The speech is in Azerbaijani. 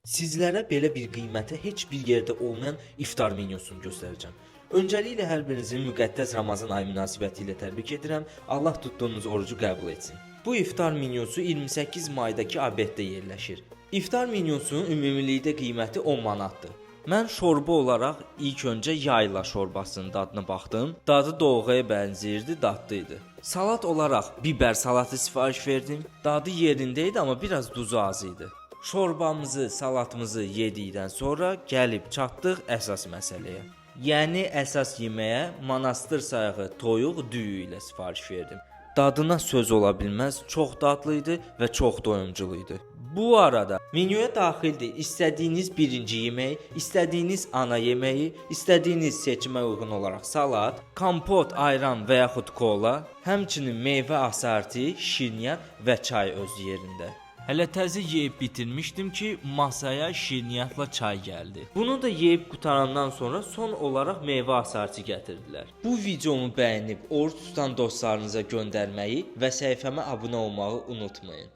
Sizlərə belə bir qiymətə heç bir yerdə olmayan iftar menyusunu göstərəcəm. Öncəliklə hər birinizi müqəddəs Ramazan ayı münasibətilə təbrik edirəm. Allah tutduğunuz orucu qəbul etsin. Bu iftar menyusu 28 maydakı obyektdə yerləşir. İftar menyusunun ümumilikdə qiyməti 10 manatdır. Mən şorba olaraq ilk öncə yayla şorbasının dadına baxdım. Dadı doğğaya bənzəyirdi, dadlı idi. Salat olaraq biber salatı sifariş verdim. Dadı yerində idi, amma biraz duzu az idi. Şorbamızı, salatımızı yedikdən sonra gəlib çatdıq əsas məsələyə. Yəni əsas yeməyə monastır sayağı toyuq düyü ilə sifariş verdim. Dadına söz ola bilməz, çox dadlı idi və çox doyumculu idi. Bu arada menyuya daxildir istədiyiniz birinci yemək, istədiyiniz ana yeməyi, istədiyiniz seçimə uyğun olaraq salat, kompot, ayran və yaxud kola, həmçinin meyvə asarti, şirniyyat və çay öz yerində. Hələ təzə yeyib bitirmişdim ki, masaya şirniyyatla çay gəldi. Bunu da yeyib qutarandan sonra son olaraq meyvə asarti gətirdilər. Bu videomu bəyənib oruc tutan dostlarınıza göndərməyi və səhifəmə abunə olmağı unutmayın.